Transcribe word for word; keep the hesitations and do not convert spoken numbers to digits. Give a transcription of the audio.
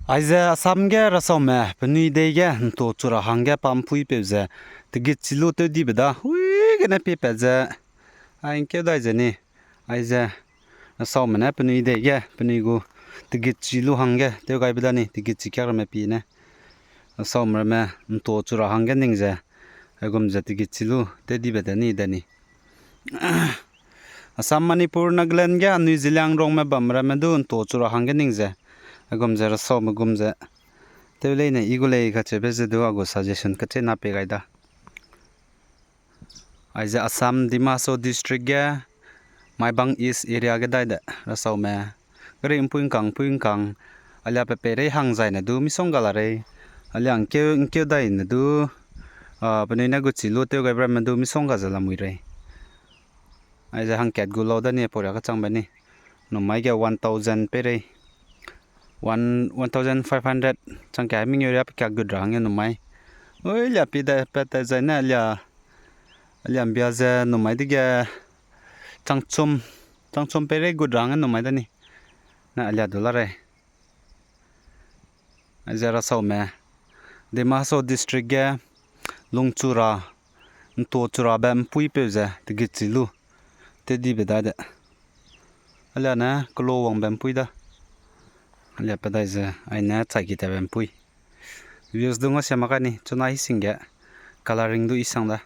Aize Assam ge rasaume penui dei ge ’nto chu ra hangge pa ’mpuipeu ze tegitchi lu tew dibe da, hui gene piepat ze, ai ’ngkeu dai ze ni, aize rasaume ne penui dei ge penui gu tegitchi lu hangge tew gaibe da ni, tegitchi kiak ramme pie ne. Rasaume ramme ’nto chu ra hangge ning ze, aigum ze tegitchi lu tew dibe da ni da ni. Assam, Manipur, Nagaland ge anui Zeliangrongme bam ramme du ’nto chu ra hangge ning ze, aigum ze rasaume gum ze tew leine i gu lei kacheube ze du a gu suggestion kachena pei gai da. Aize Assam, Dima Hasao District ge, Maibang East area ge dai de rasaume, gari ’mpui ’ngkang ’mpui ’ngkang, alia pe peirei hang zaine du misongga la rei, alia ’ngkeu ’ngkeu daine du, a, penui ne gu chi lu tew gaibe ramme du misongga ze lamui rei. Aize hangkat gu lau da ni, pau ria kachangbe ni. Numai ge one thousand peirei. One, one thousand five hundred chang ka mengeu ria pe ka gut ra hangge numai. Ui, lia pi da pat ta zai ne lia, lia ’mbia ze numai dege changchum, changchum peirei gut ra hangge numai da ni. Na alia du la rei. Aize rasaume, Dima Hasao District ge lungchu ra, ’nto chu rabe ’mpuipeu ze tegitchi lu tew dibe da de. Alia ne kelo wangbe ’mpui da. Alia pe dai ze, aine chai ki tabe ’mpui. Views du ngau sia mak kai ni, chuna hi sing ge colouring du i sang da.